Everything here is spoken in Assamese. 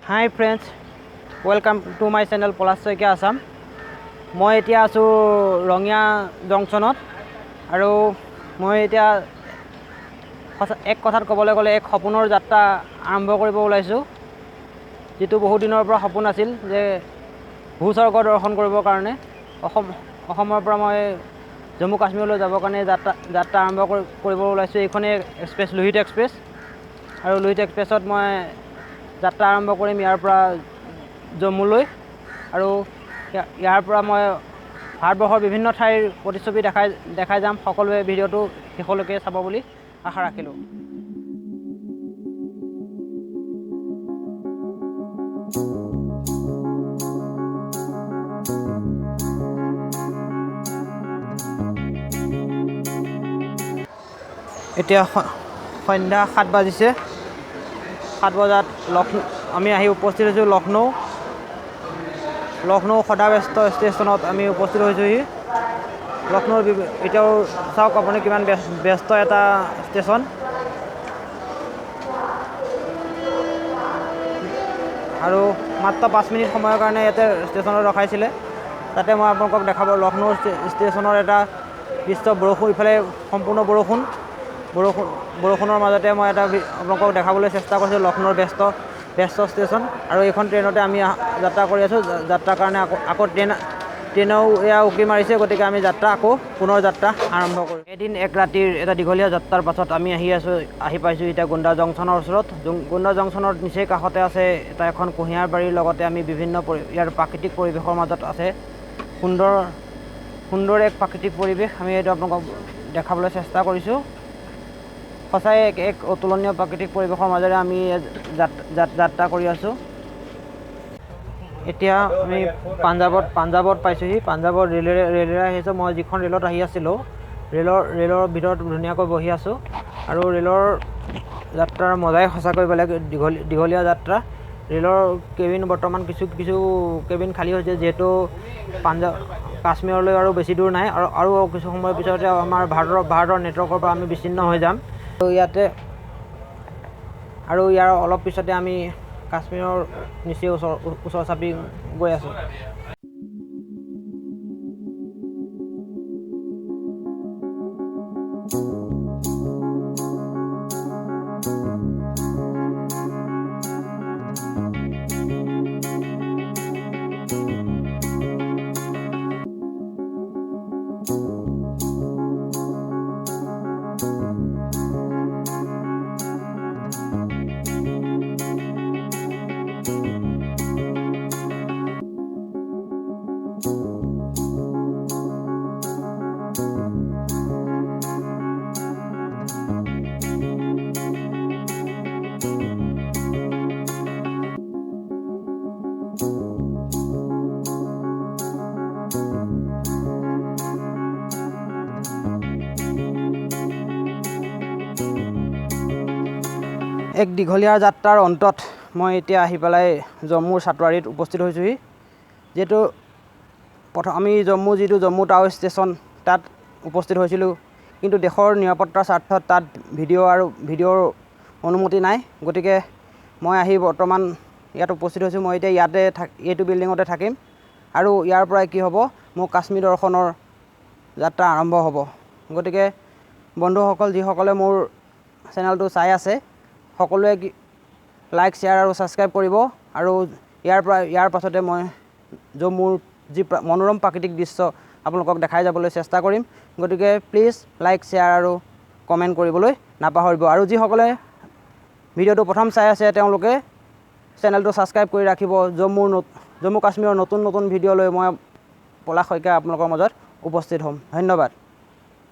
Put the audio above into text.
Hi friends, welcome to my channel Palash Saikia Assam. মই এতিয়া আছোঁ ৰঙিয়া জংচনত আৰু মই এতিয়া এক কথাত ক'বলৈ গ'লে এক সপোনৰ যাত্ৰা আৰম্ভ কৰিব ওলাইছোঁ, যিটো বহুত দিনৰ পৰা সপোন আছিল যে ভূস্বৰ্গ দৰ্শন কৰিবৰ কাৰণে অসমৰ পৰা মই জম্মু কাশ্মীৰলৈ যাবৰ কাৰণে যাত্ৰা আৰম্ভ কৰিব ওলাইছোঁ। এইখনেই এক্সপ্ৰেছ, লোহিত এক্সপ্ৰেছ, আৰু লোহিত এক্সপ্ৰেছত মই যাত্ৰা আৰম্ভ কৰিম ইয়াৰ পৰা জম্মুলৈ। আৰু ইয়াৰ পৰা মই ভাৰতবৰ্ষৰ বিভিন্ন ঠাইৰ প্ৰতিচ্ছবি দেখাই যাম। সকলোৱে ভিডিঅ'টো শেষলৈকে চাব বুলি আশা ৰাখিলোঁ। এতিয়া সন্ধ্যা 7 বাজিছে। 7 বজাত আমি আহি উপস্থিত হৈছোঁ লক্ষ্ণৌ। লক্ষ্ণৌ সদাব্যস্ত ষ্টেচনত আমি উপস্থিত হৈছোঁহি। লক্ষ্ণৌৰ এতিয়াও চাওক আপুনি কিমান ব্যস্ত এটা ষ্টেচন। আৰু মাত্ৰ 5 মিনিট সময়ৰ কাৰণে ইয়াতে ষ্টেচনত ৰখাইছিলে। তাতে মই আপোনালোকক দেখাব লক্ষ্ণৌ ষ্টেচনৰ এটা দৃশ্য। বৰষুণ, ইফালে সম্পূৰ্ণ বৰষুণ, বৰষুণৰ মাজতে মই এটা আপোনালোকক দেখাবলৈ চেষ্টা কৰিছোঁ লক্ষ্ণৌৰ ব্যস্ত ষ্টেচন। আৰু এইখন ট্ৰেইনতে আমি যাত্ৰা কৰি আছোঁ। যাত্ৰাৰ কাৰণে আকৌ ট্ৰেইনেও এয়া উকি মাৰিছে, গতিকে আমি আকৌ পুনৰ যাত্ৰা আৰম্ভ কৰিম। এদিন এক ৰাতিৰ এটা দীঘলীয়া যাত্ৰাৰ পাছত আমি আহি পাইছোঁ এতিয়া গোণ্ডা জংচনৰ ওচৰত। গোণ্ডা জংচনৰ নিচেই কাষতে আছে এটা এখন কুঁহিয়াৰ বাৰীৰ লগতে আমি বিভিন্ন ইয়াৰ প্ৰাকৃতিক পৰিৱেশৰ মাজত আছে সুন্দৰ এক প্ৰাকৃতিক পৰিৱেশ। আমি এইটো আপোনালোকক দেখাবলৈ চেষ্টা কৰিছোঁ। সঁচাই এক অতুলনীয় প্ৰাকৃতিক পৰিৱেশৰ মাজেৰে আমি যাত্ৰা কৰি আছোঁ। এতিয়া আমি পাঞ্জাৱত পাইছোঁহি। পাঞ্জাৱৰ ৰেলেৰে আহিছোঁ। মই যিখন ৰেলত আহি আছিলোঁ, ৰেলৰ ভিতৰত ধুনীয়াকৈ বহি আছোঁ। আৰু ৰেলৰ যাত্ৰাৰ মজাই সঁচাকৈ বেলেগ, দীঘলীয়া যাত্ৰা। ৰেলৰ কেবিন বৰ্তমান কিছু কেবিন খালী হৈছে, যিহেতু কাশ্মীৰলৈ আৰু বেছি দূৰ নাই। আৰু কিছু সময়ৰ পিছতে আমাৰ ভাৰতৰ নেটৱৰ্কৰ পৰা আমি বিচ্ছিন্ন হৈ যাম। আৰু ইয়াতে আৰু ইয়াৰ অলপ পিছতে আমি কাশ্মীৰৰ নিচেই ওচৰ চাপি গৈ আছোঁ। এক দীঘলীয়া যাত্ৰাৰ অন্তত মই এতিয়া আহি পেলাই জম্মুৰ চাটোৱাৰীত উপস্থিত হৈছোঁহি। যিহেতু প্ৰথম আমি যিটো জম্মু টাউ ষ্টেচন তাত উপস্থিত হৈছিলোঁ, কিন্তু দেশৰ নিৰাপত্তাৰ স্বাৰ্থত তাত ভিডিঅ'ৰ অনুমতি নাই। গতিকে মই আহি বৰ্তমান ইয়াত উপস্থিত হৈছোঁ। মই এতিয়া ইয়াতে এইটো বিল্ডিঙতে থাকিম আৰু ইয়াৰ পৰাই কি হ'ব, মোৰ কাশ্মীৰ দৰ্শনৰ যাত্ৰা আৰম্ভ হ'ব। গতিকে বন্ধুসকল, যিসকলে মোৰ চেনেলটো চাই আছে, সকলোৱে লাইক, শ্বেয়াৰ আৰু ছাবস্ক্ৰাইব কৰিব। আৰু ইয়াৰ পাছতে মই জম্মুৰ যি মনোৰম প্ৰাকৃতিক দৃশ্য আপোনালোকক দেখাই যাবলৈ চেষ্টা কৰিম। গতিকে প্লিজ লাইক, শ্বেয়াৰ আৰু কমেণ্ট কৰিবলৈ নাপাহৰিব। আৰু যিসকলে ভিডিঅ'টো প্ৰথম চাই আছে, তেওঁলোকে চেনেলটো ছাবস্ক্ৰাইব কৰি ৰাখিব। জম্মু কাশ্মীৰৰ নতুন নতুন ভিডিঅ' লৈ মই পলাশ শইকীয়া আপোনালোকৰ মাজত উপস্থিত হ'ম। ধন্যবাদ।